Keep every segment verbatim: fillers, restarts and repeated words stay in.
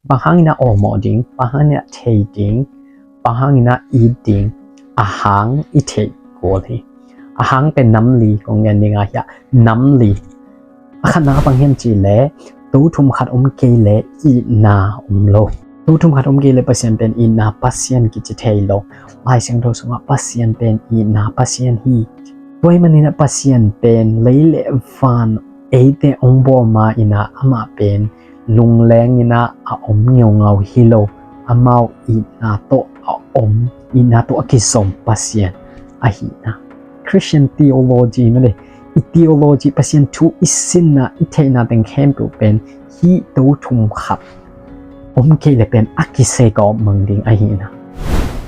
Bang hangin a awlmawh ding, bang hangin a thei ding, bang hangin a it ding, a hang i theih kul hi. A hang pen nam li kong gen ding a, hiah nam li. A khatna bang hiam cih leh, to thum khat om kei leh itna om lo. To thum khat om kei leh Pasian pen itna Pasian kici thei lo. Lai Siangtho sungah Pasian pen itna Pasian hi. Tua ahih manin a Pasian pen lei le van eite hong bawl ma in a, amah pen lungleng in a a om ngeungau hi lo. Amau itna tawh a om, itna tawh a kizom Pasian ahi in a. Christian theology mah le, i theology, Pasian thu i sinna, i theihna teng khempeuh pen hih to thum khat om kei leh pen a kisei ka om mang ding ahi in a.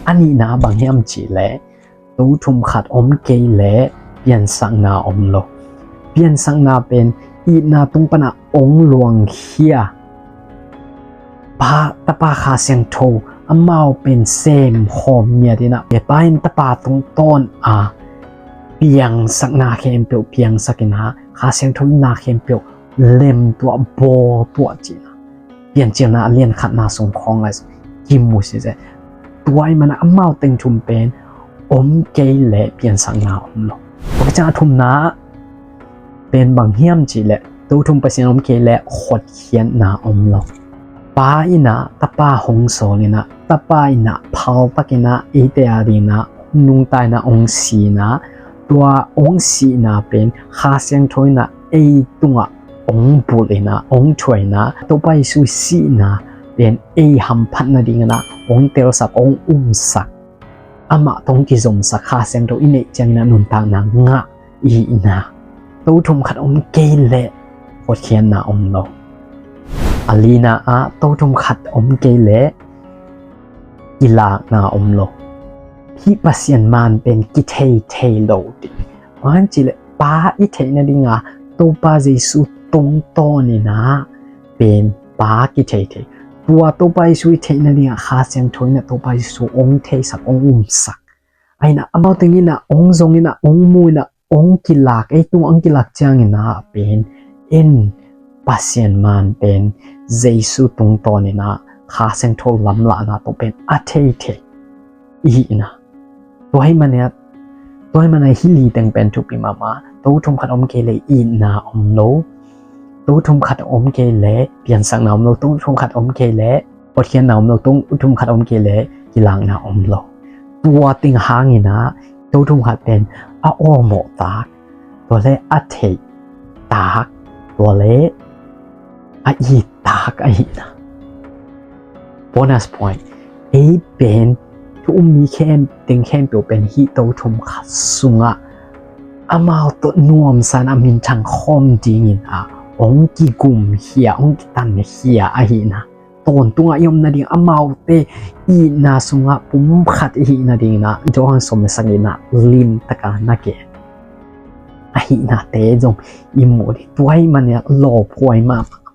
A nihna bang hiam cih leh, to thum khat om kei leh piansakna om lo. Piansakna pen itna tung pan a hong luangkhia Pa, Tapa, Kha Siangtho, amau pen sem khawm ngiat in a, Pa in Tapa tungtawn a piangsakna khempeuh piangsak in a, Kha Siangtho in na khempeuh lem tuah, bawl tuah ci in a, Piancilna a lian khatna sung khawng ah kimu sese. Tua ahih manin a amau teng thum pen om kei leh piansakna om lo. Tua ciang a thumna pen bang hiam cih leh, to thum Pasian om kei leh hotkhiatna om lo. Pa in a Tapa hong sawl in a, Tapa in a phaltak in a eite adingin a nungta in a hong si in a, tua hong sihna pen Kha Siangtho in a ei tungah hong bulh in a, hong thuah in a, Topa Jesu sihna pen ei hamphat nading in a hong telsak, hong umsak, amah tawh hong kizomsak, Kha Siangtho i neih ciangin a nuntakna ngah i hihna. To thum khat om kei leh hotkhiatna om lo. A lina ah to thum khat om kei leh kilakna om lo. Hih Pasian maan pen kithei thei lo ding. Bang hang cih leh Pa i theih nading a Topa Jesu tungtawn in a pen Pa kithei thei. Tua Topa Jesu i theih nading a Kha Siangtho in a Topa Jesu hong theisak, hong umsak. Ahi in a amau teng in a hong zong in a, hong mu in a, hong kilak, ei tung hong kilak ciangin a pen en Pasian maan pen Jesu tungtawn in a Kha Siangtho lamlahna tawh pen a thei thei i hih in a. Tua ahih manin a, tua ahih manin a hih li teng pen thupi mahmah. To thum khat om kei leh itna om lo. To thum khat om kei leh piansakna om lo. To thum khat om kei leh hotkhiatna om lo. To thum khat om kei leh kilakna om lo. Tua teng hangin a to thum khat pen a awlmawh tak, tua leh a theih tak, tua leh a it tak ahi in a. Bonus point. Ei pen thu um mi khem, teng khempeuh pen hih to thum khat sungah amau tawh nuamsa in a minthang khawm dingin a hong kigum khia, hong kitan khia ahi in a. Tawntung a i om nading, amaute itna sungah pumkhat i hih nading in a, Johan sawm le sagihna limtak a na gen. A hihnate zong i mu ding. Tua ahih manin a lawphuai mahmah.